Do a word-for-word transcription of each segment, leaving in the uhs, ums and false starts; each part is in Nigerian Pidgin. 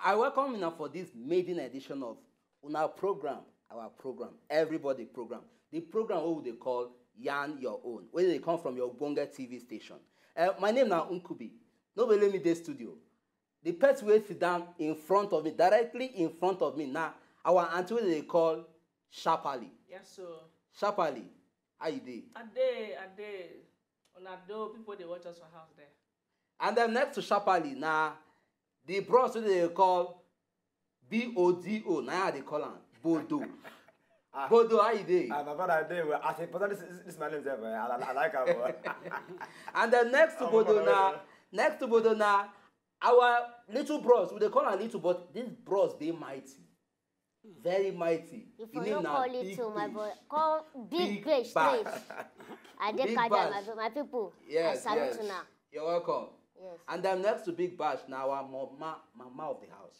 I welcome una for this maiden edition of una program, our program, everybody program, the program wey we dey call Yarn Your Own, wey dey come from your ogbonge T V station. Uh, my name na Nkubi. No be only me dey studio. The person wey sit down in front of me, directly in front of me na our aunty wey dey call Sharparly. Yes, so Sharparly, how you dey? I dey, I dey. Una do people dey watch us for house there. And then next to Sharparly na the bros wey dey call B O D O, na I dey call am Bodo. Bodo, how you dey? Ah, my brother, I dey well. As a person, this, this, this my name, sef, eh, I, I, I like am. Well. And then next to Oh, Bodo my na God. next to Bodo na our little bros. We dey call am little, but this bros dey mighty, very mighty. If Him I name no na call Big it to my Fish. boy, call Big Big Bash Bash. straight. I dey Big cardial, Bash. my, my people. Yes, I salute yes. Una. You're welcome. Yes. And then next to Big Bash na our mama, mama of the house.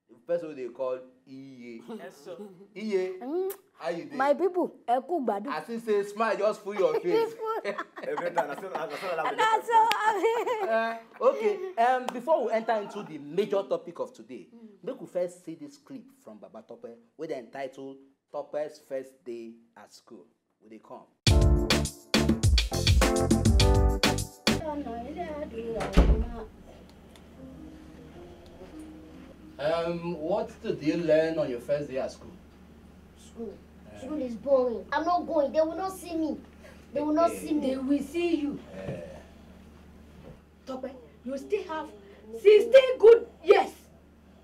The person wey dey call Iye. Yes, so Iye, how you dey? My people, ẹ kú gbádùn. I see say smile just full your face. Every time, I still, I still laugh. That's all. Uh, okay, um, before we enter into the major topic of today, make we first see this clip from Baba Tope wey dem title Tope's First Day at School. We dey come. Um, what did you learn on your first day at school? School. School is boring. I'm not going. They will not see me. They will not see me. They will see you. Tope, you still have sixteen good years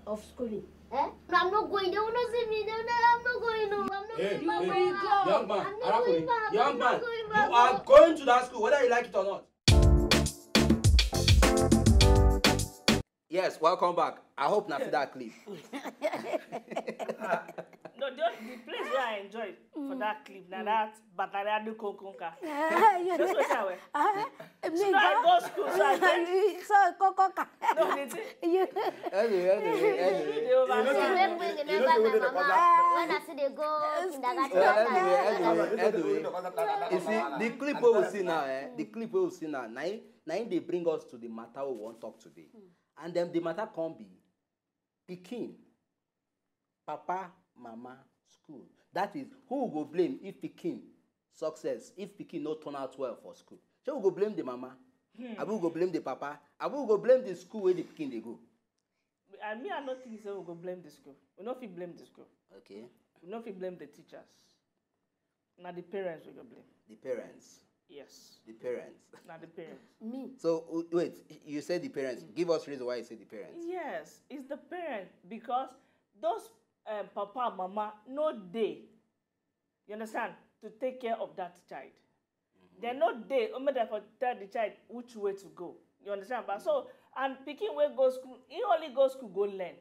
of schooling. Eh? No, I'm not going. They will not see me. They will not, I'm not going. No, I'm not Hey, going. hey, Back. Young man, I'm not Arákùnrin, going back. young I'm man, not going you back. Are going to that school whether you like it or not. Yes, welcome back. I hope na see that clip. No, the, the place where I enjoy for that clip na that Bakari Adukonkonka. You Just know, wait away. ah, So I go school, so I get so kókó kà. No, the thing. You- Anyway, anyway, anyway. They over They there. make me remember my mama when I still dey go kindergarten. Well, anyway, anyway, anyway. You see, the clip wey we see now, eh, the clip wey we see now, na im, na im dey bring us to the matter we wan talk today. And then the matter come be pikin, papa, mama, school. That is, who we go blame if pikin success, if pikin no turn out well for school? Shey we go blame the mama? Abi we go blame the papa? Abi we go blame the school wey the pikin dey go? And me, I no think say we go blame the school. We no fit blame the school. Okay. We no fit blame the teachers. Na the parents we go blame. The parents. Yes. The parents. Na the parents. Me. So w- wait, you said the parents. Give us reason why you say the parents. Yes, it's the parent because those um, papa and mama no dey. You understand? To take care of that child. They no dey. Only dem for tell the child which way to go. You understand? But so and pikin wey go school, he only go school go learn.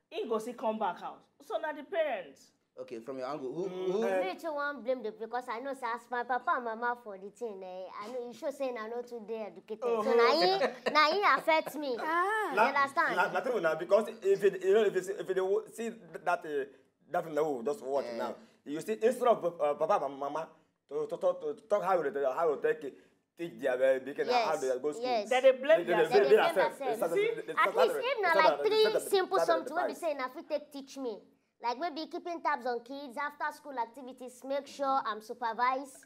He go still come back house. So na the parents. Okay, from your angle, who who? Me too wan blame the because I know say as my papa and mama for the thing eh, I know you sure say na no too dey educated. So na him na him affect me. You understand? Na, na true na because if it, you know, if you see, if you dey wo- see that uh, that thing that we just watch Eh. Now, you see instead of uh, papa and mama to to talk to talk how they how they take teach their uh, pikin how Yes. They go school. Yes. They dey blame They- their they- They they dey are blame first. themselves. They See, start- they at start- least they if na start- like they three start- they simple start- something wey they be say na fit take teach me, like maybe keeping tabs on kids, after school activities, make sure I'm supervised.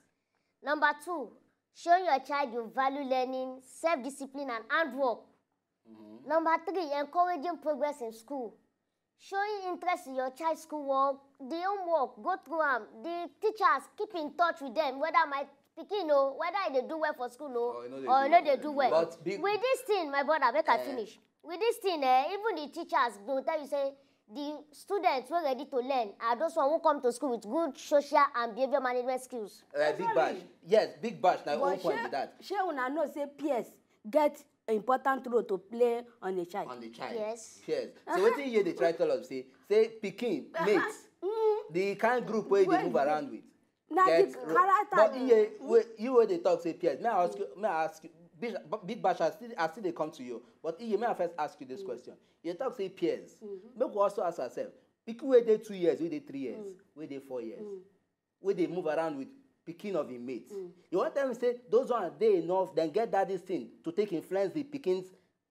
Number two, showing your child you value learning, self-discipline and hard work. Number three, encouraging progress in school. Showing interest in your child's schoolwork, the homework, go through am. The teachers, keep in touch with them, whether my pikin o, whether e dey do well for school o, Or e no dey or e do no well. Dey do well. But big- With this thing, my brother, make I Eh. Finish. With this thing, eh, even the teachers go tell you say the students wey ready to learn are those one who come to school with good social and behavior management skills. Uh, big bash. Yes, big bash. Na your own But point shey be that. Shey una know say peers get important role to play on a child. On the child. Yes. Peers. So wetin you dey try tell us say say pikin mates, the kind group wey you dey move around with. Na Get the ro- character But dey- you, wey- you wey dey talk say peers. May I ask you? May I ask you? Big, big bash. I still, I still dey come to you. But Iye, may I first ask you this question? You talk say peers. Make we also ask ourselves. Pikin wey dey two years, wey dey three years, wey dey four years, wey dey move around with pikin of im mate. You wan tell me say those ones dey enough? Dem get that this thing to take influence the pikin's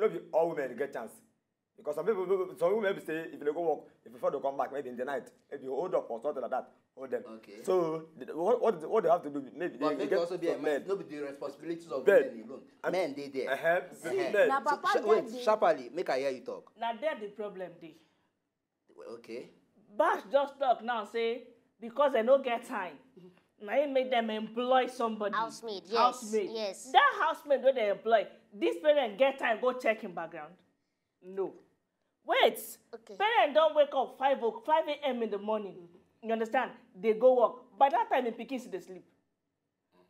no be all women get chance. Because some people, some women be say, if they go work, if before they come back, maybe in the night, maybe hold up or something like that, hold them. Okay. So the- what, what, what they have to do, maybe But they make get also be some advised, men. No be the responsibility of Bed. Women alone. And- Men dey there. Uh-huh. Eh. Men. Na papa Sha- get Wait, the- sharply, make I hear you talk. Na there the problem dey. Okay. Bash just talk now say because they no get time, na im make them employ somebody. Housemaid, yes, Housemaid. Yes. That housemaid wey they employ, this parent get time go check him background? No. Wait. Okay. Parent don wake up five o five a.m. in the morning. You understand? They go work. By that time, the pikin still dey sleep.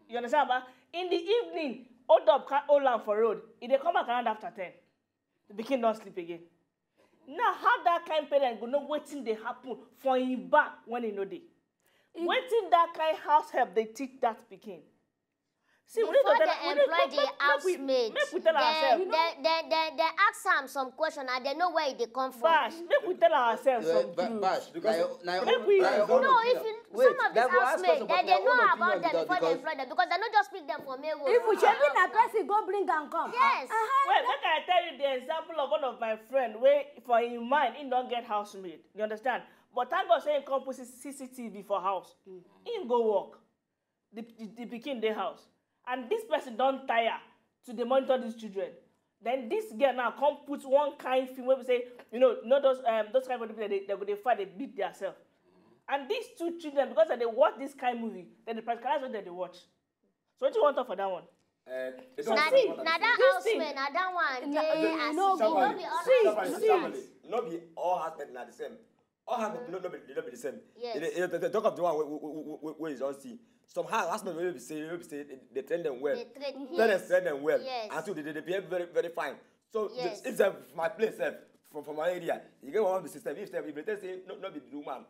You understand? But in the evening, hold up, can hold am for road. If they come back around after ten, the pikin don sleep again. Now, how that kind parent go know wetin dey happen for him back when he no dey? Wetin that kind house help dey teach that pikin? See, we need to Before tell they we need- employ make- the make- make we- housemaid, Make we tell they, ourselves. they, they, they, they ask am some question and they know where they come from. Bash, make we tell ourselves Uh, some Ba- truth. Bash, Because- na your- na your Make own- we- na your No, own No, opinion. if you, Wait, some of they these go ask housemates, some- they, na they your know own about them opinion before they because employ them because they no just pick them for mail. If we shebi na person go bring am come. Yes. Wait, make I tell you the example of one of my friend wey for him mind he don get housemaid. You understand? But thank God say he come put C C T V for house. He go work. The, the, the pikin dey house. And this person don tire to dey monitor these children. Then this girl now come put one kind film wey be say, you know, you know those um, those kind of people that they, they go dey fight, they beat themselves. And these two children, because they watch this kind movie, then they practicalize what they dey watch. So what do you want for that one? Eh, it Na don't- the, na that This thing- housemaid, na that one. Na- They no, as no, no be- be all see, housemaid. see. Sharply, no be all husband na the same. All husband no, no be, no be the same. Yes. They, they, they, they talk of the one wey, wey, wey, wey, wey you don see. Some husband wey be say, wey be say they, they train them well. They train, Parents yes. train them well. Yes. And so they, they, they behave very, very fine. So Yes. if sef, my place sef, from, from my area, you get one of the system. If sef, if they tell say no, no be the woman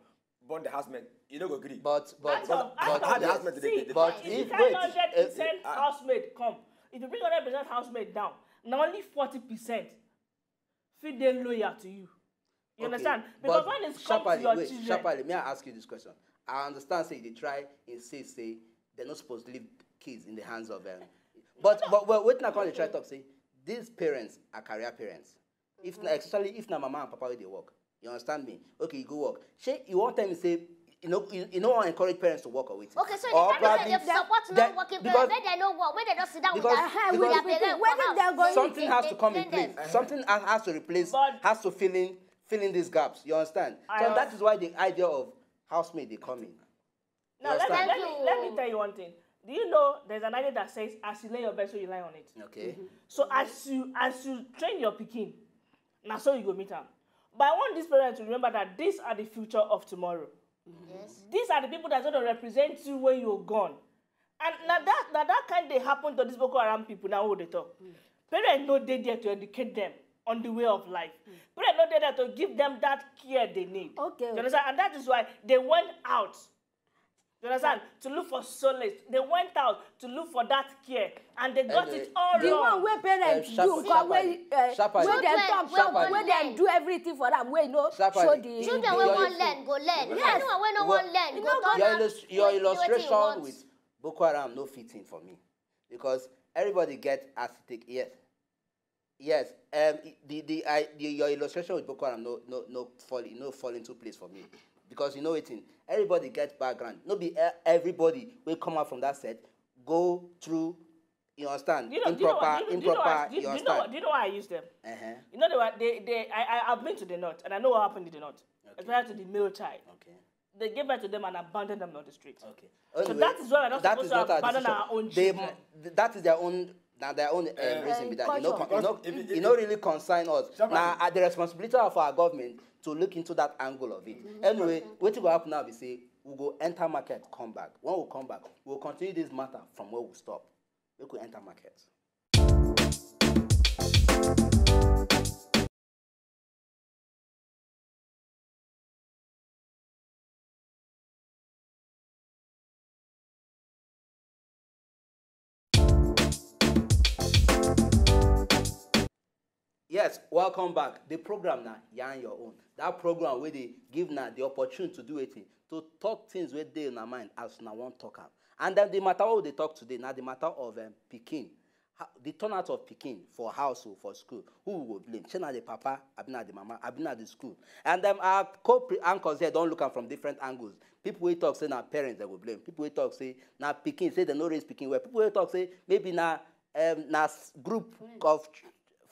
born the husband, you no go agree. But but Out of- but out How of the the- husband dey- see, dey- But if if- you carry wait, hundred percent eh, eh, housemaid ah. Housemaid come, if you bring hundred percent housemaid down, na only forty percent fit dey loyal to you. You Okay, understand? Because but when it's come to sharply, your wait, children, sharply, may I ask you this question? I understand say they try insist say they're not supposed to leave kids in the hands of them. But but well, wait now, come dey try talk say these parents are career parents. If na especially if na mama and papa wey dey work, you understand me? Okay, you go work. Shey you wan tell me say you know you, you no wan encourage parents to work or wetin? Okay, so Or the parents probably dey support then- non-working because- parents. Make dem no work. Make dem just sit down with because- their because- with their parents for Wetin house. dem go They- Something they- has they to come in train place. them. Something has, has to replace, But- has to fill in fill in these gaps. You understand? I So that is why the idea of housemaid dey come in. Now You let me, understand? let me let me Thank tell you one thing. Do you know there's an idea that says as you lay your bed so you lie on it? Okay. So as you as you train your pikin, na so you go meet am. But I want these parents to remember that these are the future of tomorrow. Yes. These are the people that's going to represent you when you're gone. And now that now that kind they happen to these Boko Haram people now who they talk. Parents no dey there to educate them on the way of life. Parents no dey there to give them that care they need. Okay. You understand? And that is why they went out. You understand? To look for solace. They went out to look for that care, and they got it all wrong. The one wey parents do, come wey, uh, wey dem talk, wey dem do everything for am, wey no show the children wey wan learn go learn. Yes. Anyone wey no wan learn go turn am. Your illustration with Boko Haram no fitting for me, because everybody get as e take. Yes. Yes, um, the the I the your illustration with Boko Haram no no no fall e no fall into place for me, because you know wetin, everybody get background. No be e- everybody wey come out from that set go through, you understand, you know, improper, do you know, do you know, improper, do you, you do you know, understand. Do you know why I use them? Uh-huh. You know, they were, they, they, I, I, I've been to the north, and I know what happened in the north, okay, especially to the male child. Okay. They gave birth to them and abandoned them on the street. Okay. So anyway, that is why we're not supposed to abandon our own children. They, that is their own, now their own uh, reason be that. You know, you know, you know, really concern us. Now, at the responsibility of our government to look into that angle of it. Mm-hmm. Anyway, what will happen now? We say we go enter market, come back. When we come back, we'll continue this matter from where we stop. We could enter market. Yes, welcome back. The program na Yarn Your Own. That program where they give na the opportunity to do it, to talk things where they in our mind as na one talk am. And then the matter we dey talk today na the matter of um, pikin. How, the turnout of pikin for house or for school, who we go blame? Shey na the papa, abi na the mama, abi na the school? And um, our co-anchors here don look am from different angles. People wey talk say na parents dem go blame. People wey talk say na pikin, say dem no raise pikin well. People wey talk say maybe na um, na group of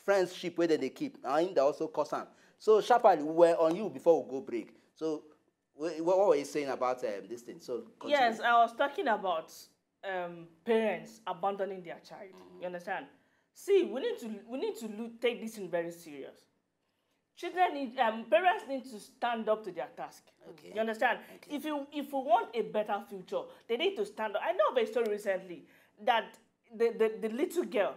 friendship wey dem dey keep, na im dey also cause am. So sharply, we were on you before we go break. So what, what were you saying about um, this thing? So continue. Yes, I was talking about um, parents abandoning their child. Mm-hmm. You understand? See, we need to we need to look, take this thing very serious. Children need, um, parents need to stand up to their task. Okay. You understand? Okay. If you if you want a better future, they need to stand up. I know of a story recently that the, the, the little girl,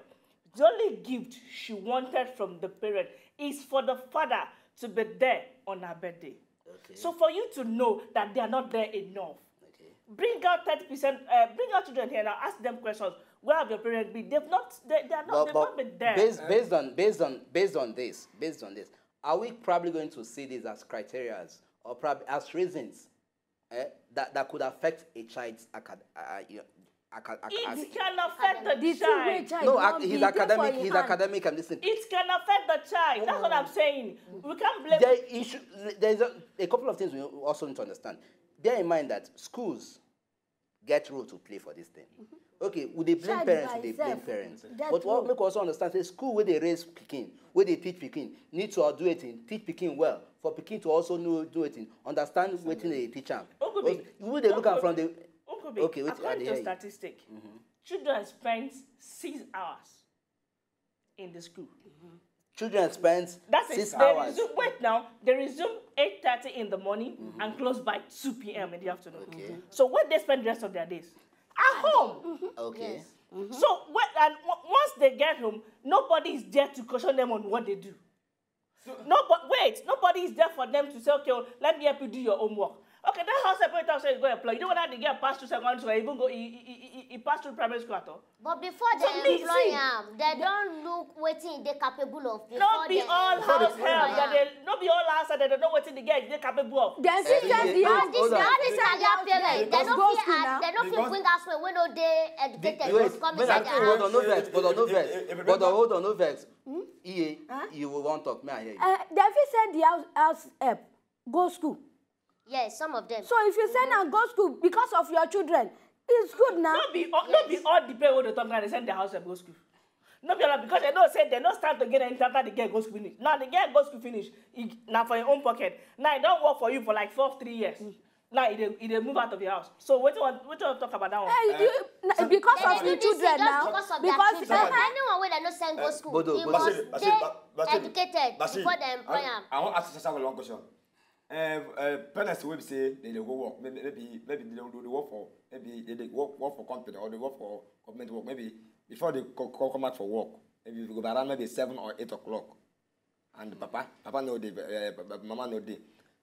the only gift she wanted from the parent is for the father to be there on her birthday. Okay. So for you to know that they are not there enough, okay, bring out thirty percent, uh, bring out children here now, ask them questions. Where have your parents been? They've not, they, they are not, but, they've but not been there. Based, based on based on based on this, based on this, are we probably going to see these as criterias or probably as reasons eh, that, that could affect a child's acad- uh, you know, acad- acad- It can affect the child. No, his academic, his academic and this thing. It can affect the child. That's what I'm saying. We can't blame. There, issue, there's a, a couple of things we also need to understand. Bear in mind that schools get role to play for this thing. Okay, we dey blame parents, we dey blame parents. But what make us also understand say school wey dey raise pikin, wey dey teach pikin, need to do it, teach pikin well, for pikin to also know do it, understand wetin dey teach am. We dey look am from the. Okay, wait, according to statistic, children spend six hours in the school. Children spend six hours. Resume, wait now, they resume eight thirty in the morning and close by two p.m. in the afternoon. Okay. So where they spend the rest of their days? At home. Okay. So when, and once they get home, nobody is there to caution them on what they do. No, but wait, nobody is there for them to say, okay, oh, let me help you do your homework. Okay, that house help wey talk say you go employ. You know whether the girl pass through secondary school, even go he, he, he, he pass through primary school at all? But before they employ am, they don look wetin e dey capable of before. No be all house help that dey, no be all house help that dey know wetin the girl dey capable of. Dem fit send the house, all this career parents, they no fit, they no fit bring house wey no dey educated to come inside their house. Hold on, no vex, hold on, no vex, hold on, no vex. Iye, you wan talk, may I hear you? Dem fit send the house, house help go school. Yes, some of them. So if you send am go school because of your children, it's good now. No be all, no be all the parents wey dey talk now dey send their house help go school. No be all, because they know say they no stand to gain anything after the girl go school finish. Now the girl go school finish, e, na for your own pocket. Now e don work for you for like four, three years. Now e dey, e dey move out of your house. So wetin wan, wetin wan talk about that one? Because of the children now. Because anyone wey dem no send go school, he must dey educated before dem employ am. I wan ask Sasha one question. Um, uh, parents wey be say they dey go work, maybe maybe maybe they dey they dey work for, maybe they dey work work for company or they work for government work. Maybe before they co- co- come out for work, maybe e go be around maybe seven or eight o'clock, and papa papa no dey, uh, mama no dey.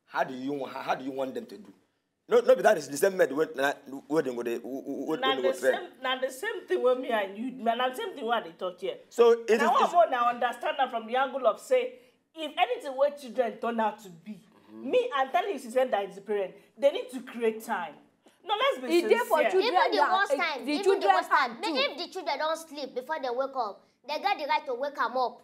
How do you how, how do you want them to do? No, no, be that is the same method wey na wey dem go dey wey wey- na wey dem go the train. same na the same thing wey me and you na na the same thing wey I dey talk here. So it na is. one It's, more na understand am from the angle of say if anything wey children turn out to be me I'm telling you since when that is the parent they need to create time no let's be E sincere. dey for children. Even the Yeah, worst eh, time, the even the children worst time. part May- too. If the children don sleep before they wake up, they get the right to wake am up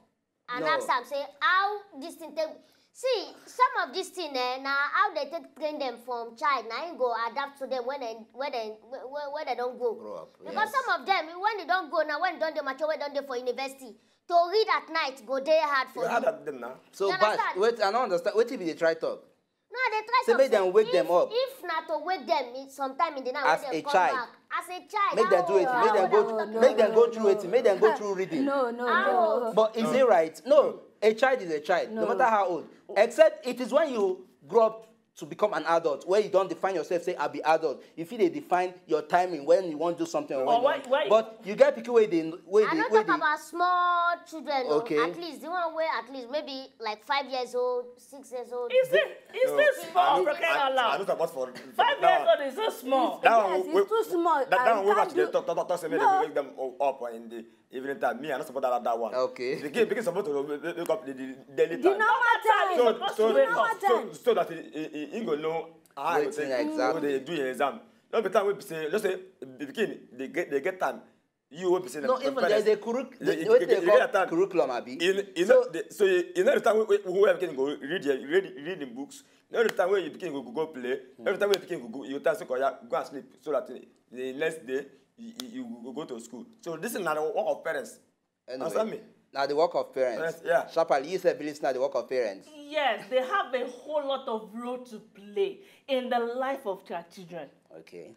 and No. ask am say how this thing take. See, some of this thing eh, na how they take train them from child, na im go adapt to them when they when they when, when they don grow. Grow up, Because yes. some of them, when they don grow now, when they don dey mature, when they don dey for university, to read at night go dey hard for You had you. At them now. So, You but understand? Wait, I don't understand. Wait till they try talk. No, I dey try Say talk make dem wake if, them up. If na to wake them in sometime in the night, As when dem a come child. Back, as a child, Make them do it. Make them go. Make them go through it. Make them go through reading. No, no, How no. old? But is it right? No, a child is a child, no, No. matter how old. Except it is when you grow up to become an adult, where you don't define yourself, say, "I be adult." You feel they define your timing when you want to do something. Or when Or you why- want, why- But you get picky way they, way I they, no way talk they, about small children. o. Okay. At least the one wey at least maybe like five years old, six years old. Is it is No, this small I, for crying out I, I loud? don't support for Five that years one. Old is this small? That Yes, one, it's wey- too small. That, that I one, we can't watch the do- talk, talk, talk, say make No. they wake them up in the evening time. Me, I don't support that, that one. Okay. The kid, the kid supposed to wake wake up the, the daily The time. normal time. So, Supposed so, to wake up. so, so that he, he, he, he go know how he Waiting take, exam. how they do your exam. No be time we be say, let's say the pikin they get they get time. You will be saying No, even there's a curric- they, the- what they, they they call get time. Curriculum, abi. In, in So- the, so you, you know the time we, we, we can go read your read reading books. You know the time where you pikin go go play. Every time where you pikin go go, you tell say, "Oya, go and sleep," so that the, the next day you, you, you go go to school. So this is not the work of parents. Anyway, Understand me? Now the work of parents. Parents, yeah. Sharply, you said believe now the work of parents. Yes, they have a whole lot of role to play in the life of their children. Okay.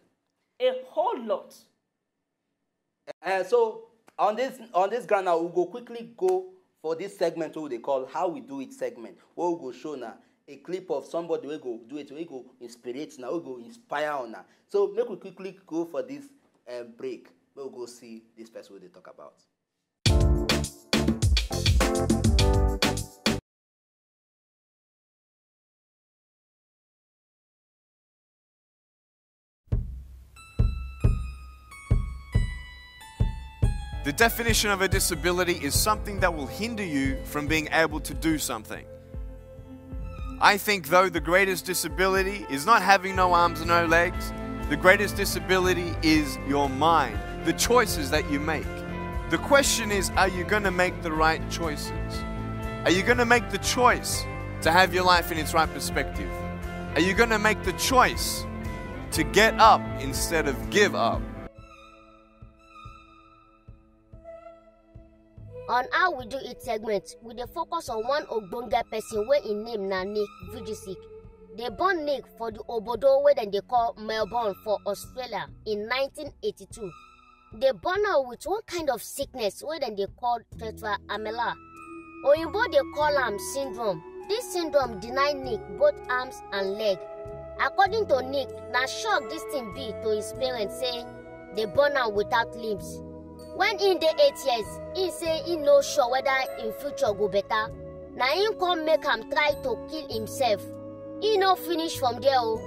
A whole lot. Uh, so on this on this ground now, we'll go quickly go for this segment what they call how we do it segment. Where we go show now a clip of somebody we go do it, we go inspire now, we go inspire on now. So make we quickly go for this uh, break. We'll go see this person what they talk about. The definition of a disability is something that will hinder you from being able to do something. I think, though, the greatest disability is not having no arms and no legs. The greatest disability is your mind, the choices that you make. The question is, are you going to make the right choices? Are you going to make the choice to have your life in its right perspective? Are you going to make the choice to get up instead of give up? On how we do it segment, we dey focus on one ogbonge person wey im name na Nick Vujicic. Dey born Nick for the obodo wey dem dey call Melbourne for Australia in nineteen eighty-two. Dey born am with one kind of sickness wey dem dey call tetra amyloid. Oyinbo dey call am syndrome. This syndrome deny Nick both arms and leg. According to Nick, na shock this thing be to his parents say dey born am without limbs. When im dey eight years, im say im no sure whether im future go better. Na im come make am try to kill himself. Im no finish from there o.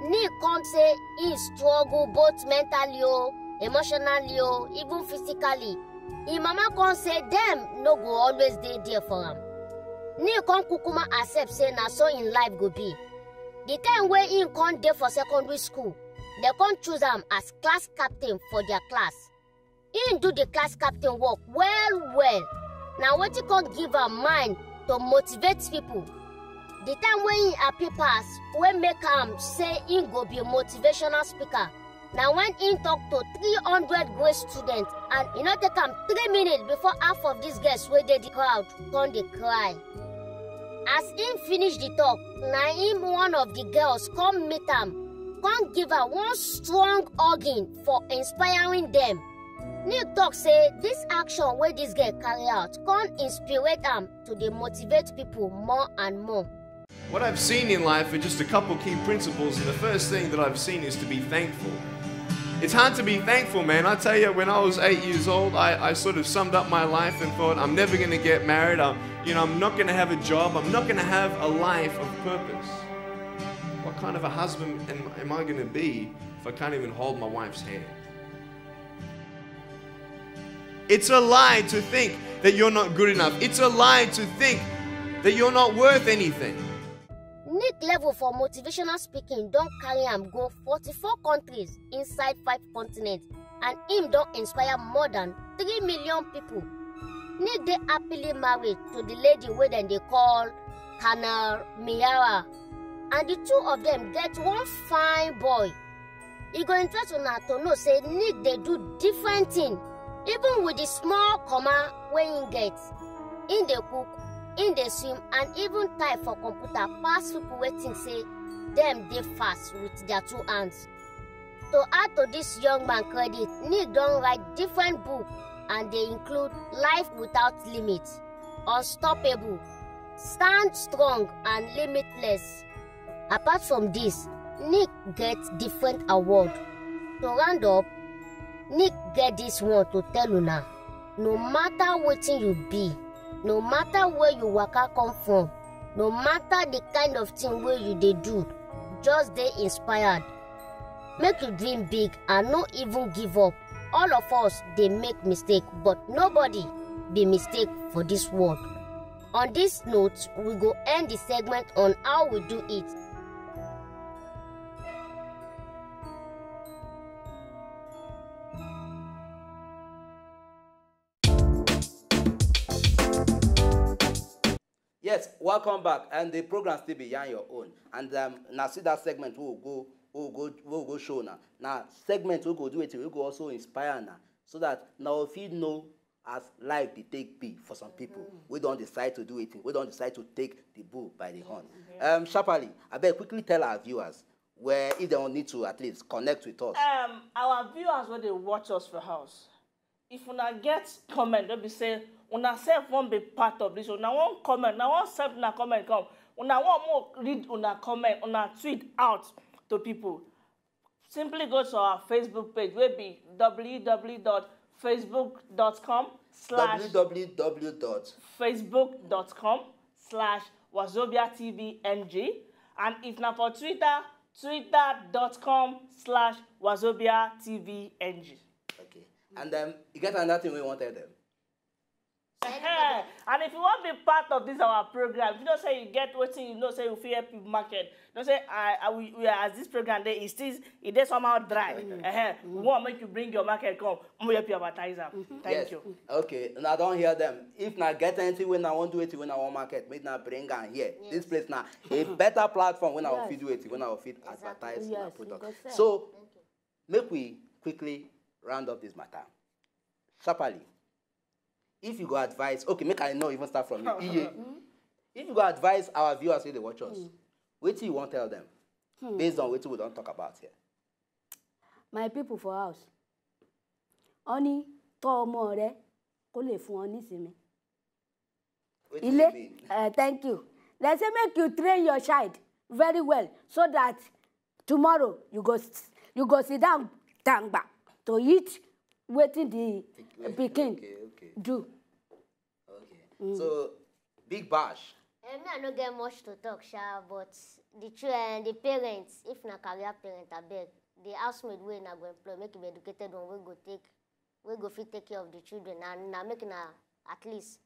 Nick come say im struggle both mentally o, emotionally o, even physically. Im mama come say dem no go always dey there for am. Nick come kukuma accept say na so im life go be. The time wey im come dey for secondary school, dem come choose am as class captain for their class. Im do the class captain work well well. Na wetin come give am mind to motivate people. The time wey im happy pass, wey make am say im go be motivational speaker, na when im talk to three hundred grade students and e no take am three minutes before half of these girls wey dey the crowd come dey cry. As im finish the talk, na im one of the girls come meet am, come give am one strong hugging for inspiring dem. Nick talk say this action wey this girl carry out come inspire am to dey motivate people more and more. What I've seen in life are just a couple key principles, and the first thing that I've seen is to be thankful. It's hard to be thankful, man. I tell you, when I was eight years old, I, I sort of summed up my life and thought, "I'm never going to get married. I'm, you know, I'm not going to have a job. I'm not going to have a life of purpose." What What kind of a husband am, am I going to be if I can't even hold my wife's hand? It's a lie to think that you're not good enough. It's a lie to think that you're not worth anything. Nick level for motivational speaking don carry am go forty-four countries inside five continents, and im don inspire more than three million people. Nick dey happily married to the lady wey dem dey call Colonel Miara, and the two of them get one fine boy. E go interest una to know say Nick dey do different thing, even with the small comma wey im get. Im dey cook, im dey swim, and even type for computer pass people wey think say dem dey fast with their two hands. To add to this young man credit, Nick don write different book, and they include Life Without Limit, Unstoppable, Stand Strong and Limitless. Apart from this, Nick get different award. To round up, Nick get this one to tell una. No matter wetin you be, no matter where you waka come from, no matter the kind of thing wey you dey do, just dey inspired. Make you dream big and no even give up. All of us dey make mistake, but nobody be mistake for this world. On this note, we go end the segment on how we do it. Yes, welcome back. And the program still be Yarn Your Own. And um, now see that segment we will go we will go we will go show now. Now segment we go do it, we go also inspire now. So that now if you know as life dey take be for some people, we don't decide to do it, we don't decide to take the bull by the horn. Um, sharply, I beg quickly tell our viewers where if they don't need to at least connect with us. Um, our viewers wey dey watch us for house, if una get comment wey be say una sef wan be part of this, una wan comment, una wan send una comment come, una wan mo read una comment, una tweet out to people, simply go to our Facebook page wey be www.facebook.com slash www. facebook.com slash wazobia tvng. And if na for Twitter, twitter.com slash wazobia tvng. Okay. And um, you get another thing we want to tell them. Hey, and if you wan be part of this our program, if you know say you get wetin you know say you fit help you market, you know say I, I we, we are, as this program dey, e still e dey somehow dry. Uh-huh. We wan make you bring your market come, we help you advertise am. Thank Yes. You. Okay, and I don't hear them. If na get anything when I want do it, when I want market, make na bring am here. This place na a better platform when I want Yes. feed do it, when I want feed advertise my Yes, you product. go sell. So make we quickly round up this matter. Sharply, if you go advise, okay, make I know even start from you. Iye. If you go advise our viewers wey dey watch us, wetin you wan tell them based on wetin we don talk about here? My people for house, honey, tọ́ ọmọ rẹ kó lè fún ọ nísinmi. Wetin you Ilé, mean? Uh, thank you. They say make you train your child very well so that tomorrow you go s- you go sit down tangba to eat wetin the pikin Okay, okay, do. Okay. So, big bash. Eh, me, I no get much to talk, sha, but the children, the parents, if na career parent, abeg, the housemaid wey na go employ, make e be educated one wey go take, wey go fit take care of the children, and na make na at least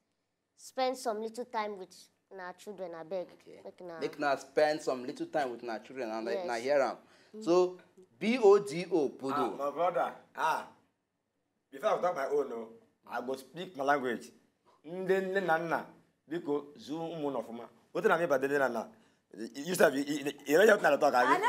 spend some little time with na children, abeg. Okay. Make na. Make na spend some little time with na children and Yes. na hear am. So, B O D O Ah, Bodo. My brother, ah, before I talk my own, no, I go speak my language. Ndị nne na nna, biko, zụọ ụmụ unu ọfụma. Wetin na me by the nne na nna? You sef, you, you, you know what I talk, abi?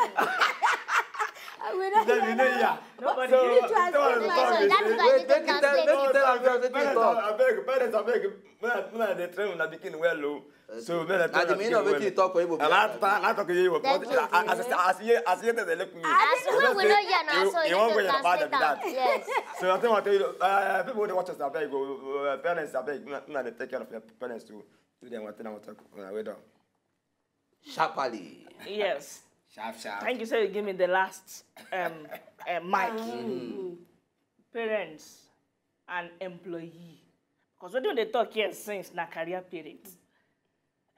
We don't Then you know, yeah. Nobody So, You need to ask don't me. worry, don't So worry. that is why I Wait, take make it tell, make it tell am, make it Parents, talk. Abeg, parents, abeg. Una, una dey train una pikin well o. So make dem Na the train meaning una of pikin wetin you well. talk for Igbo be And that. I talk, I talk Igbo. Thank But you. I, I, I, I see, I see it, they look me. As we, we know here now, so You you won't need go to in the bad of translate am. that. Yes. So I think what you, uh, people they watch us, abeg, go, uh, parents, abeg, una, una dey take care of your parents too. Do them one thing I want to talk. Una well done. Sharply. Yes. Sharp, sharp. Thank you. So you give me the last um, uh, mic. Parents and employee. Because we don dey talk here since na career parents.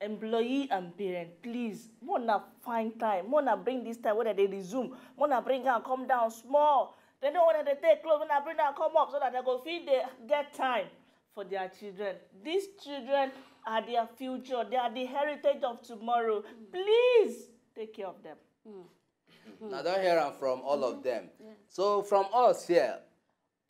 Employee and parent, please, make una find time, make una bring this time wey dem dey resume, make una bring am come down small. Dem know when dem dey take clothes, make una bring am come up so that dem go fit dey get time for their children. These children are their future, they are the heritage of tomorrow. Please take care of them. I don hear am from all of them. So from us here,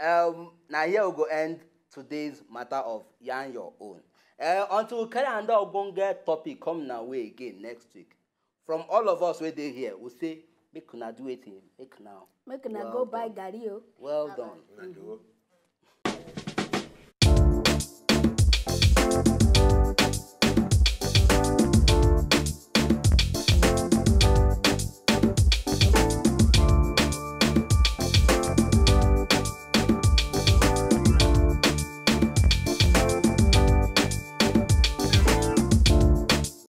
um, na here we go end today's matter of yarn your own. Uh, until we carry another ogbonge topic come na way again next week. From all of us wey dey here, we say make una do wetin, make una Make una Well go buy done. garri o. Well done. Una do.